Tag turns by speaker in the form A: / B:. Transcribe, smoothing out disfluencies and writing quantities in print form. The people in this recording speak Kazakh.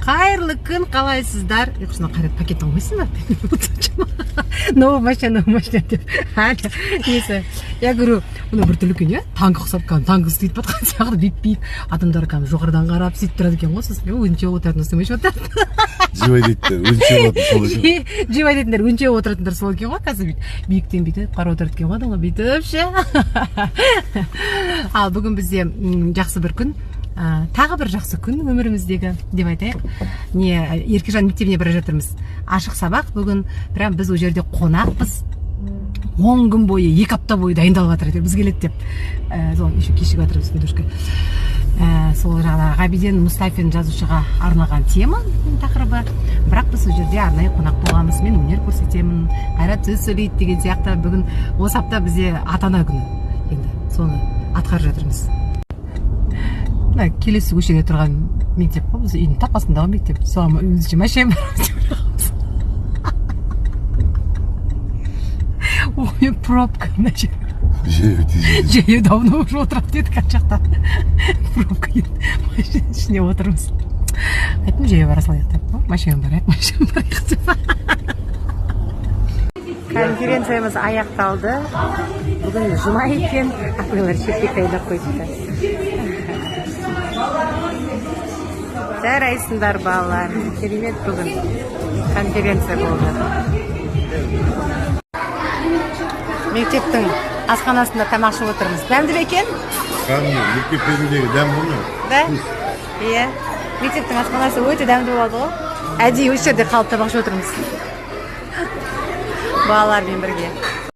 A: Қайырлы күн, қалайсыздар? Ұйқысынан қарап пакет алмайсың ба? Новый машина, новый машина деп. Несі? Я говорю, мына біртүрлі екен, иә? Танк ұқсап, кәдімгі танк сөйтіп батқан сияқты, биік биік. Адамдар кәдімгі жоғарыдан қарап сөйтіп тұрады екен ғой. Сосын өзінше отыратын, өстіп отырады.
B: Жеп айдайтындар өзінше болатын сол екен.
A: Жеп айдайтындар өзінше отыратындар сол екен ғой. Қазір бүйтіп биіктен бүйтіп қарап отырады екен ғой адамдар бүйтіп ше. Ал бүгін бізде жақсы бір күн. Тағы бір жақсы күн өміріміздегі деп айтайық. Не, Еркежан мектебіне бара жатырмыз. Ашық сабақ бүгін. Прям біз ол жерде қонақпыз. 10 күн бойы, 2 апта бойы дайындалып жатыр әйтеуір, біз келеді деп. Сол еще кешігіп жатырмыз немножко. Сол жаңағы Ғабиден Мұстафин жазушыға арналған тема тақырыбы. Бірақ біз ол жерде арнайы қонақ боламыз. Мен өнер көрсетемін, Қайрат сөз сөйлейді деген сияқты. Бүгін осы апта бізде ата-ана күні. Енді соны атқарып жатырмыз. Мына келесі көшеде тұрған мектеп қой, біз үйдің тап қасындағы мектеп. Соған өзімізше машина барамыз деп ойлағанбыз. Ой, пробка мына жер.
B: Жаяу тез.
A: Жаяу давно уже отырады дедік ана жақта. Пробка енді машина ішіне отырмыз. Айттым, жаяу бара салайық деп. Машинамен барайық, машинамен барайық деп. Конференциямыз аяқталды. Бүгін жұма екен. Апайлар шелпек дайындап қойыпты. Жарайсыңдар, балалар. Керемет бүгін конференция болды. Мектептің асханасында тамақ ішіп отырмыз. Дәмді ме екен?
B: Кәдімгі мектеп кезіндегі дәм ғой мынау.
A: Да? Иә. Мектептің асханасы өте дәмді болады ғой. Әдейі осы жерде қалып тамақ ішіп отырмыз. Балалармен бірге.